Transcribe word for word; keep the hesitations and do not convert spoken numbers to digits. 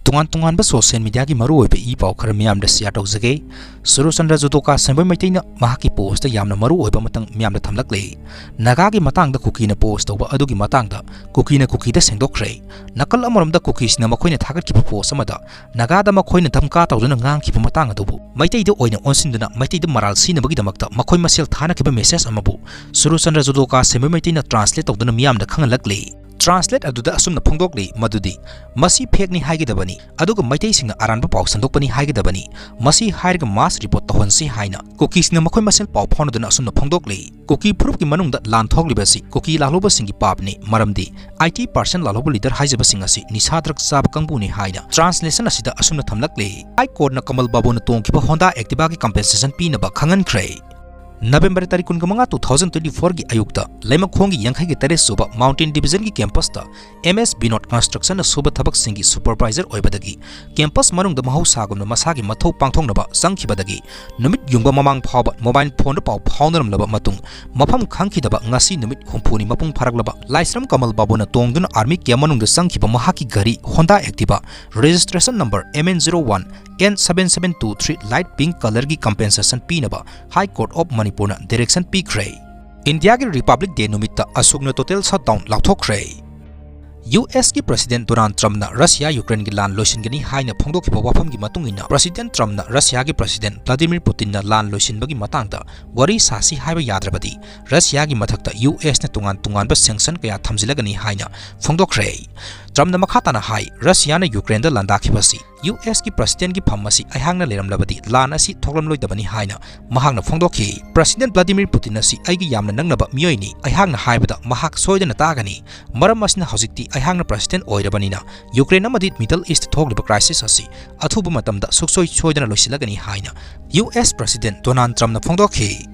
ꯇꯣꯉꯥꯟ ꯇꯣꯉꯥꯟꯕ social mediaꯒꯤ ꯃꯔꯨꯑꯣꯏꯕ ꯏ ꯄꯥꯎ ꯈꯔ ꯃꯤꯌꯥꯝꯗ share ꯇꯧꯖꯒꯦ꯫ ꯁꯨꯔꯆꯟꯗ꯭ꯔ ꯖꯨꯗꯣꯀꯥ ꯁꯦꯝꯕꯣꯏ ꯃꯩꯇꯩꯅ ꯃꯍꯥꯛꯀꯤ postꯇ ꯌꯥꯝꯅ ꯃꯔꯨꯑꯣꯏꯕ ꯃꯇꯥꯡ ꯃꯤꯌꯥꯝꯗ ꯊꯝꯂꯛꯂꯦ꯫ ꯅꯥꯒꯥꯒꯤ ꯃꯇꯥꯡꯗ ꯀꯨꯀꯤꯅ post ꯇꯧꯕ ꯑꯗꯨꯒꯤ ꯃꯇꯥꯡꯗ ꯀꯨꯀꯤꯅ ꯀꯨꯀꯤꯗ ꯁꯦꯡꯗꯣꯛꯈ꯭ꯔꯦ꯫ ꯅꯥꯀꯜ ꯑꯃꯔꯣꯝꯗ ꯀꯨꯀꯤꯁꯤꯡꯅ ꯃꯈꯣꯏꯅ ꯊꯥꯒꯠꯈꯤꯕ post ꯑꯃꯗ ꯅꯥꯒꯥꯗ ꯃꯈꯣꯏꯅ ꯙꯝꯀꯥ ꯇꯧꯗꯨꯅ ꯉꯥꯡꯈꯤꯕ ꯃꯇꯥꯡ ꯑꯗꯨꯕꯨ ꯃꯩꯇꯩꯗ ꯑꯣꯏꯅ ꯑꯣꯟꯁꯤꯟꯗꯨꯅ ꯃꯩꯇꯩꯗ ꯃꯔꯥꯜ ꯁꯤꯅꯕꯒꯤꯗꯃꯛꯇ ꯃꯈꯣꯏ ꯃꯁꯦꯜ ꯊꯥꯅꯈꯤꯕ message ꯑꯃꯕꯨ ꯁꯨꯔꯆꯟꯗ꯭ꯔ ꯖꯨꯗꯣꯀꯥ ꯁꯦꯝꯕꯣꯏ ꯃꯩꯇꯩꯅ translate ꯇꯧꯗꯨꯅ ꯃꯤꯌꯥꯝꯗ ꯈꯪꯍꯜꯂꯛꯂꯤ꯫ Translate ꯑꯗꯨꯗ ꯑꯁꯨꯝꯅ ꯐꯣꯡꯗꯣꯛꯂꯤ ꯃꯗꯨꯗꯤ, "ꯃꯁꯤ fakeꯅꯤ ꯍꯥꯏꯒꯗꯕꯅꯤ, ꯑꯗꯨꯒ ꯃꯩꯇꯩꯁꯤꯡꯅ ꯑꯔꯥꯟꯕ ꯄꯥꯎ ꯁꯟꯗꯣꯛꯄꯅꯤ ꯍꯥꯏꯒꯗꯕꯅꯤ꯫ ꯃꯁꯤ ꯍꯥꯏꯔꯒ mass report ꯇꯧꯍꯟꯁꯤ" ꯍꯥꯏꯅ ꯀꯨꯀꯤꯁꯤꯡꯅ ꯃꯈꯣꯏ ꯃꯁꯦꯜ ꯄꯥꯎ ꯐꯥꯎꯅꯗꯨꯅ ꯑꯁꯨꯝꯅ ꯐꯣꯡꯗꯣꯛꯂꯤ꯫ ꯀꯨꯀꯤ ꯐꯨꯔꯨꯞꯀꯤ ꯃꯅꯨꯡꯗ ꯂꯥꯟ ꯊꯣꯛꯂꯤꯕ ꯑꯁꯤ ꯀꯨꯀꯤ ꯂꯥꯜꯍꯧꯕꯁꯤꯡꯒꯤ ꯄꯥꯞꯅꯤ, ꯃꯔꯝꯗꯤ eighty percent ꯂꯥꯜꯍꯧꯕ leader ꯍꯥꯏꯖꯕꯁꯤꯡ ꯑꯁꯤ ꯅꯤꯁꯥ drug ꯆꯥꯕ ꯀꯥꯡꯕꯨꯅꯤ ꯍꯥꯏꯅ translation ꯑꯁꯤꯗ ꯑꯁꯨꯝꯅ ꯊꯝꯂꯛꯂꯤ꯫ High Courtꯅ ꯀꯃꯜ ꯕꯥꯕꯨꯅ ꯇꯣꯡꯈꯤꯕ Honda Activaꯒꯤ compensation ꯄꯤꯅꯕ ꯈꯪꯍꯟꯈ꯭ꯔꯦ꯫ November ꯇꯥꯔꯤꯛ ꯀꯨꯟꯃꯉꯥ, two thousand twenty fourꯒꯤ ꯑꯌꯨꯛꯇ ꯂꯩꯃꯈꯣꯡꯒꯤ ꯌꯥꯡꯈꯩꯒꯤ ꯇꯔꯦꯠ ꯁꯨꯕ Mountain Divisionꯒꯤ campusꯇ M S Binod Constructionꯅ ꯁꯨꯕ ꯊꯕꯛꯁꯤꯡꯒꯤ supervisor ꯑꯣꯏꯕꯗꯒꯤ campus ꯃꯅꯨꯡꯗ ꯃꯍꯧꯁꯥꯒꯨꯝꯅ ꯃꯁꯥꯒꯤ ꯃꯊꯧ ꯄꯥꯡꯊꯣꯛꯅꯕ ꯆꯪꯈꯤꯕꯗꯒꯤ ꯅꯨꯃꯤꯠ ꯌꯨꯡꯕ ꯃꯃꯥꯡ ꯐꯥꯎꯕ mobile phoneꯗ ꯄꯥꯎ ꯐꯥꯎꯅꯔꯝꯂꯕ ꯃꯇꯨꯡ ꯃꯐꯝ ꯈꯪꯈꯤꯗꯕ ꯉꯁꯤ ꯅꯨꯃꯤꯠ ꯍꯨꯝꯐꯨꯅꯤ ꯃꯄꯨꯡ ꯐꯥꯔꯛꯂꯕ ꯂꯥꯏꯁ꯭ꯔꯝ ꯀꯃꯜ ꯕꯥꯕꯨꯅ ꯇꯣꯡꯗꯨꯅ army camp ꯃꯅꯨꯡꯗ ꯆꯪꯈꯤꯕ ꯃꯍꯥꯛꯀꯤ ꯒꯥꯔꯤ Honda Activa registration number M N zero one N seven seven two three light pink colourꯒꯤ compensation ꯄꯤꯅꯕ High Court of Manipurꯅ direction ꯄꯤꯈ꯭ꯔꯦ꯫ ꯏꯟꯗꯤꯌꯥꯒꯤ Republic Day ꯅꯨꯃꯤꯠꯇ ꯑꯁꯨꯛꯅ total shutdown ꯂꯥꯎꯊꯣꯛꯈ꯭ꯔꯦ꯫ USꯀꯤ President Donald Trumpꯅ Russia Ukraineꯒꯤ ꯂꯥꯟ ꯂꯣꯏꯁꯤꯟꯒꯅꯤ ꯍꯥꯏꯅ ꯐꯣꯡꯗꯣꯛꯈꯤꯕ ꯋꯥꯐꯝꯒꯤ ꯃꯇꯨꯡ ꯏꯟꯅ, President Trumpꯅ Russiaꯒꯤ President Vladimir Putinꯅ ꯂꯥꯟ ꯂꯣꯏꯁꯤꯟꯕꯒꯤ ꯃꯇꯥꯡꯗ ꯋꯥꯔꯤ ꯁꯥꯁꯤ ꯍꯥꯏꯕ ꯌꯥꯗ꯭ꯔꯕꯗꯤ, Russiaꯒꯤ ꯃꯊꯛꯇ USꯅ ꯇꯣꯉꯥꯟ ꯇꯣꯉꯥꯟꯕ sanction ꯀꯌꯥ ꯊꯝꯖꯤꯜꯂꯒꯅꯤ ꯍꯥꯏꯅ ꯐꯣꯡꯗꯣꯛꯈ꯭ꯔꯦ꯫ Trumpꯅ ꯃꯈꯥ ꯇꯥꯅ ꯍꯥꯏ, "Russiaꯅ Ukraineꯗ ꯂꯥꯟꯗꯥꯈꯤꯕ ꯑꯁꯤ USꯀꯤ Presidentꯀꯤ ꯐꯝ ꯑꯁꯤ ꯑꯩꯍꯥꯛꯅ ꯂꯩꯔꯝꯂꯕꯗꯤ ꯂꯥꯟ ꯑꯁꯤ ꯊꯣꯛꯂꯝꯂꯣꯏꯗꯕꯅꯤ" ꯍꯥꯏꯅ ꯃꯍꯥꯛꯅ ꯐꯣꯡꯗꯣꯛꯈꯤ꯫ "President Vladimir Putin ꯑꯁꯤ ꯑꯩꯒꯤ ꯌꯥꯝꯅ ꯅꯛꯅꯕ ꯃꯤꯑꯣꯏꯅꯤ꯫ ꯑꯩꯍꯥꯛꯅ ꯍꯥꯏꯕꯗ ꯃꯍꯥꯛ ꯁꯣꯏꯗꯅ ꯇꯥꯒꯅꯤ꯫ ꯃꯔꯝ ꯑꯁꯤꯅ ꯍꯧꯖꯤꯛꯇꯤ ꯑꯩꯍꯥꯛꯅ President ꯑꯣꯏꯔꯕꯅꯤꯅ Ukraine ꯑꯃꯗꯤ Middle East ꯊꯣꯛꯂꯤꯕ crisis ꯑꯁꯤ ꯑꯊꯨꯕ ꯃꯇꯝꯗ ꯁꯨꯡꯁꯣꯏ ꯁꯣꯏꯗꯅ ꯂꯣꯏꯁꯤꯜꯂꯒꯅꯤ" ꯍꯥꯏꯅ US President Donald Trumpꯅ ꯐꯣꯡꯗꯣꯛꯈꯤ꯫